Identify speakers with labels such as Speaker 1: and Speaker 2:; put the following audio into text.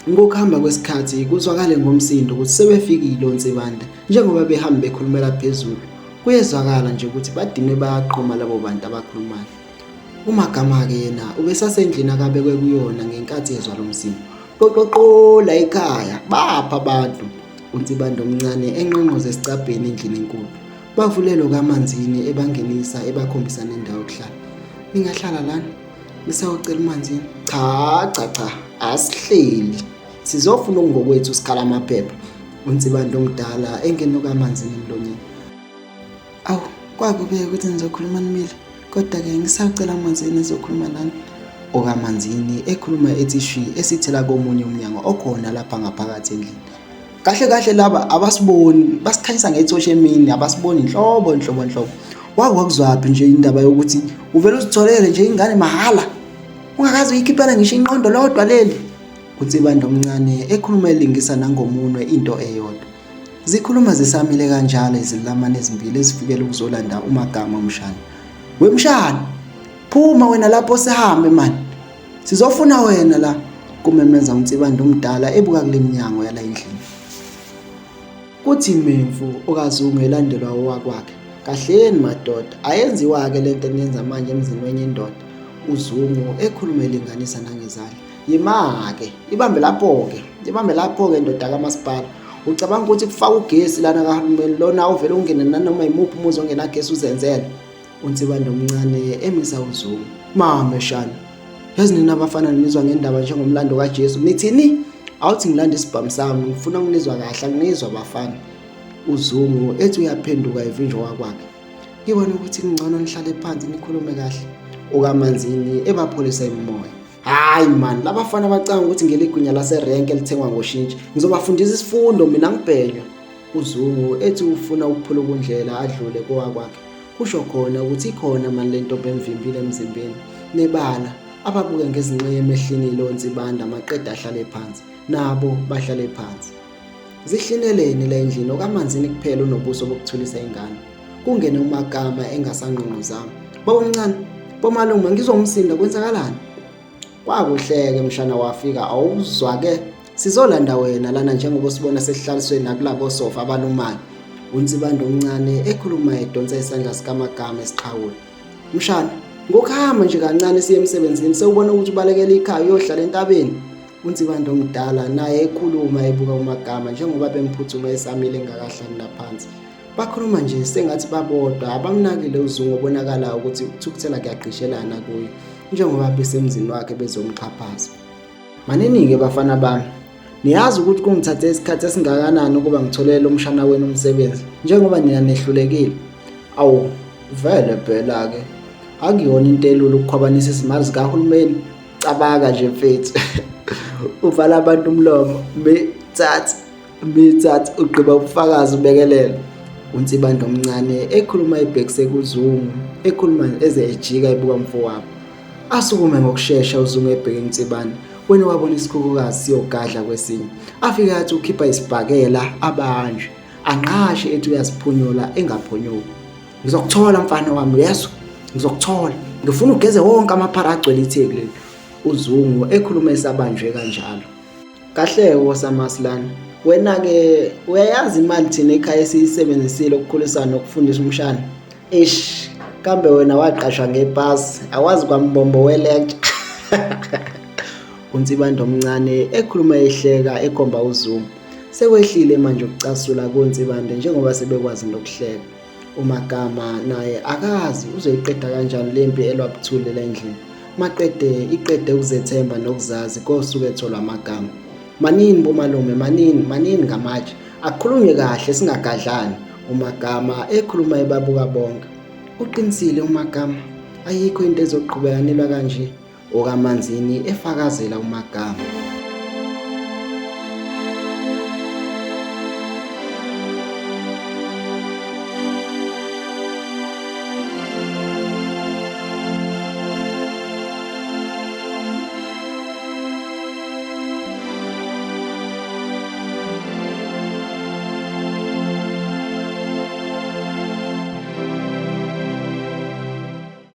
Speaker 1: Ngokuhamba kwesikhathi kuzwakale ngomsindo ukuthi sebefikile oNsibande njengoba behamba bekhulumela phezulu. Kuyezwakala nje ukuthi badinwe bayaqhuma labo bantu abakhulumayo. UMagama-ke yena ubesasendlini akabekwe kuyona ngenkathi ezwa lo msindo. Qoqoqo la ekhaya bapha abantu. UNsibande omncane enqonqoza esicabheni endlini enkulu. Bavulelwe kaManzini ebangenisa ebakhombisa nendawo yokuhlala. Ningahlala lana? Ngisawucela uManzini. Cha cha cha, asihleli. Sizofuna okungokwethu sikhala amaphepha. UNsibande omdala engenuka amanzini emlonyeni.
Speaker 2: Awu, kwakubeka ukuthi nizokhuluma nimile. Kodwa-ke ngisawucela uManzini ezokhuluma nani.
Speaker 1: OkaManzini ekhuluma ethi shwi esithela komunye umnyango okhona lapha ngaphakathi endlini. Kahle kahle laba abasiboni, basikhanyisa ngethosha emini, abasiboni nhlobo nhlobo nhlobo. Wake wakuzwaphi nje indaba yokuthi uvele uzitholele nje ingane mahhala ungakaze uyikhiphele ngisho inqondo lodwa leli? UNsibande omncane ekhuluma elingisa nangomunwe into eyodwa. Zikhuluma zisamile kanjalo izilamane ezimbili ezifikele ukuzolanda uMagama umshana. Wemshana, phuma wena lapho sihambe mani. Sizofuna wena la, kumemeza uNsibande omdala ebuka kule minyango yala endlini. Kuthi memfu okaZungu elandelwa owakwakhe. Kahleni madoda, ayenziwa-ke lento eniyenza manje emzini wenye indoda. UZungu ekhuluma elinganisa nangezandla. Yima-ke, ibambe lapho-ke, ibambe lapho-ke ndoda kamasipala. Ucabanga ukuthi kufaka ugesi lana kahulumeni lona uvele ungene nanoma yimuphi umuzi ongenagesi uzenzele. UNsibande omncane emisa uZungu. Mame shana. Yazi nina abafana nizwa ngendaba njengomlando kaJesu. Nithini? Awuthi ngilande isibhamu sami, ngifuna ukunizwa kahle, anginizwa bafana. UZungu ethi uyaphenduka evinjwa wakwakhe. Ngibona ukuthi kungcono nihlale phansi nikhulume kahle. OkaManzini ebapholisa imimoya. Hayi man, labafana bacanga ukuthi ngeligunya laserenke elithengwa ngoshintshi. Ngizobafundisa isifundo mina ngibhenywa. UZungu ethi ufuna ukuphula ukundlela adlule kowakwakhe. Kusho khona ukuthi ikhona mani le ntombi emvimbile emzimbeni. Nebala, ababuke ngezinxenye emehlini lo Nsibanda maqede ahlale phansi. Nabo bahlale phansi. Zihlineleni la endlini okaManzini kuphela unobuso bokuthulisa ingane. Kungene uMagama engasangqongqozanga. Babomncane, bomalume ngizwa umsindo kwenzakalani? Kwakuhleke mshana wafika awuzwa ke sizolanda wena lana njengoba usibona sesihlaliswe nakulabo sofa abalumayo. UNsibande omncane ekhuluma edonsa isandla sikaMagama esiqhawula. Mshana, ngokuhamba nje kancane siye emsebenzini sewubona ukuthi ubalekela ikhaya uyohlala entabeni. UNsibande omdala naye ekhuluma ebuka uMagama njengoba bemphuthuma esamile engakahlali naphansi. Bakhuluma nje sengathi babodwa abamnakile uZungu obonakala ukuthi ukuthukuthela kuyagqishelana kuye njengoba besemzini wakhe bezomxhaphaza. Manini-ke bafana bami, niyazi ukuthi kungithathe isikhathi esingakanani ukuba ngitholele umshana wenu umsebenzi njengoba nina nehlulekile. Awu, vele phela-ke akuyona into elula ukukhwabanisa izimali zikahulumeni. Cabanga nje mfethu. Uvala abantu umlomo, mithatha Mithatha ugqiba ubufakazi ubekelele. UNsibande omncane ekhuluma ebhekise kuZungu, ekhuluma eze ejika ebuka umfowabo. Asukume ngokushesha uZungu ebheke uNsibande. Wena wabona isikhukhukazi siyogadla kwesinye. Afike athi ukhipha isibhakela abanjwe. Anqashe ethi uyaziphunyula engaphunyuki. Ngizokuthola mfana wami uyezwa? Ngizokuthola. Ngifuna ugeze wonke amaphara agcwele itheku leli. UZungu ekhuluma esabanjwe kanjalo. Kahle wosamasi lana. Wena ke uyayazi imali thina ekhaya esiyisebenzisile ukukhulisa nokufundisa umshana. Eish, kambe wena waqashwa ngepasi, awazi kwambombo welecture. UNsibande omncane ekhuluma ehleka ekhomba uZungu. Sekwehlile manje ukucasula koNsibande njengoba sebekwazi nokuhleka. UMagama naye akazi uzoyiqeda kanjani lempi elwa buthule la endlini. Maqede iqede ukuzethemba nokuzazi kosuke etholwa amagama. Manini bomalume manini manini ngamatshe. Akukhulunywe kahle singagadlani. UMagama ekhuluma ebabuka bonke. Uqinisile uMagama. Ayikho into ezoqhubeka nilwa kanje. OkaManzini efakazela uMagama.